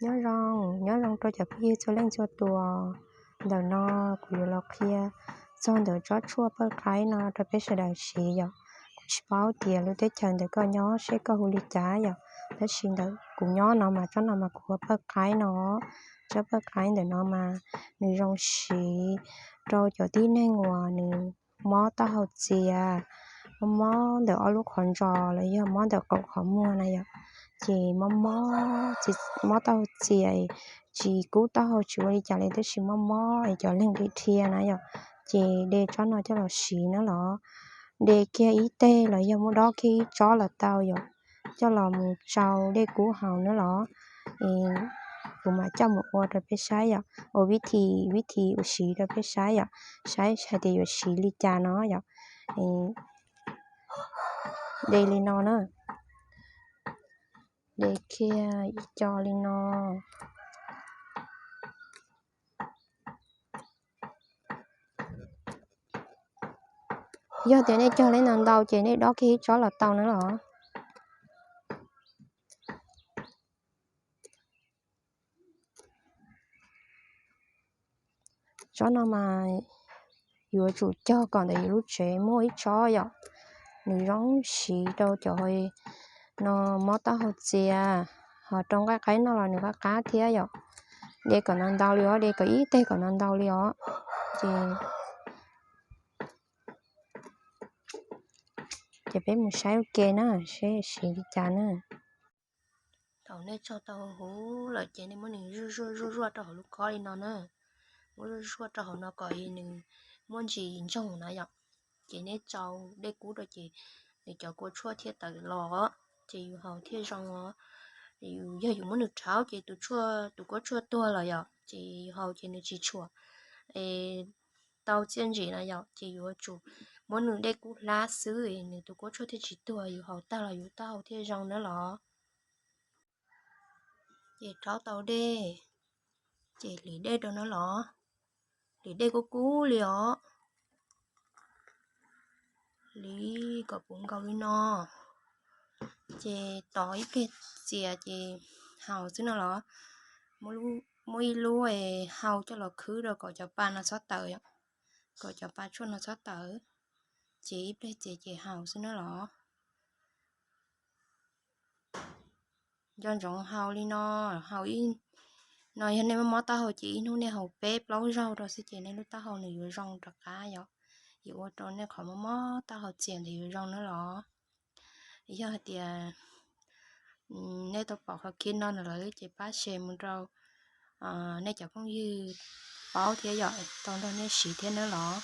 Nyob zoo, nyob zoo rau cov phooj ywg txhua leej txhua tus. Ntawm no kuv yuav los qhia txog ntawm tsob tshuaj pawj qaib no rau peb sawv daws siv yom. Kuv tsis paub tias lub teb chaws ntawm koj nyob seb koj hu li cas yom, tab sis ntawm kuv nyob no mas tsob no mas kuv hu ua pawj qaib no. Tsob pawj qaib ntawm no mas nws zoo siv rau cov tib neeg uas nws mob taub hau txias, mob mob ntawm ob lub qhov ntsho los yog mob ntawm qaum qhov muag na yom. Ces mob mob, mob taub hau txias, tsis kub taub hau tsis ua li cas li tab sis mob mob es cov leeg dhia dhia na yom, ces de tsob no coj los siv na los. De kiag ib teg los yog muab dob kiag ib tsob los tau yom, coj los mus tsau dej kub haus na los. Kuv mam coj mus ua rau peb saib yom, ua vib thi, vib thi ua siv rau peb saib yom, saib hais tias yuav siv li cas no yom. De li no na, de kiag ib co li no. Yog tias nej cog li no ntau ces nej dob kiag ib tsob los tau na los. Tsob no mas yuav tsum cog kom ntawm yus lub tsev muaj ib tsob yom. Nws zoo siv rau cov no mob taub hau txias, ho rau nqaij qaib noj los nws qab qab thiab yom. De kom ntau ntau li os, de kom ib teg kom ntau ntau li os. Ces, ces peb mus saib ua ke na, seb siv li cas na. Thaum nej tsau tau huv lawm ces nej muab nws zuaj zuaj zuaj zuaj rau hauv lub kob li no na. Muab zuaj zuaj rau hauv no kom nws muaj ntsis ntsoog na yom. Ces nej tsau dej kub rau ces nws cov kua tshuaj thiaj tawm los, ces yus haus thiaj zoo os. Yus, yog yus muab nws rhaub ces tus tshuaj, tus kua tshuaj tuag los yom, ces yus haus ces nws tsis tshuam tau txiaj ntsim na yom, ces yuav tsum muab nws dej kub hlab xwb nws tus kua tshuaj thiaj tsis tuag, yus haus tag los yus taub hau thiaj zoo na los. Ces rhaub tau dej, ces hliv dej rau na los. Hliv dej kub kub li os. Hliv kom puv nkaus li no. Ces tos ib pliag txias ces haus xwb no los. Muab ib lub hau coj los khwb rau kom cov pa no txhob tawm, kom cov pa tshuaj no txhob tawm. Ces ib pliag txias ces haus xwb na los. Nco ntsoov haus li no, haus ib, no yog nej mob mob taub hau ces ib hnub nej haus peb plaub zaug rau xwb ces nej lub taub hau nws yuav zoo rov qab yom. Yuav ua rau nej qhov mob mob taub hau txias ntawd yuav zoo na los. Yog hais tias nej tau pom qhov clip no lawm ces pab share mus rau nej cov phooj ywg paub thiab yom, tau nrog nej siv thiab na los.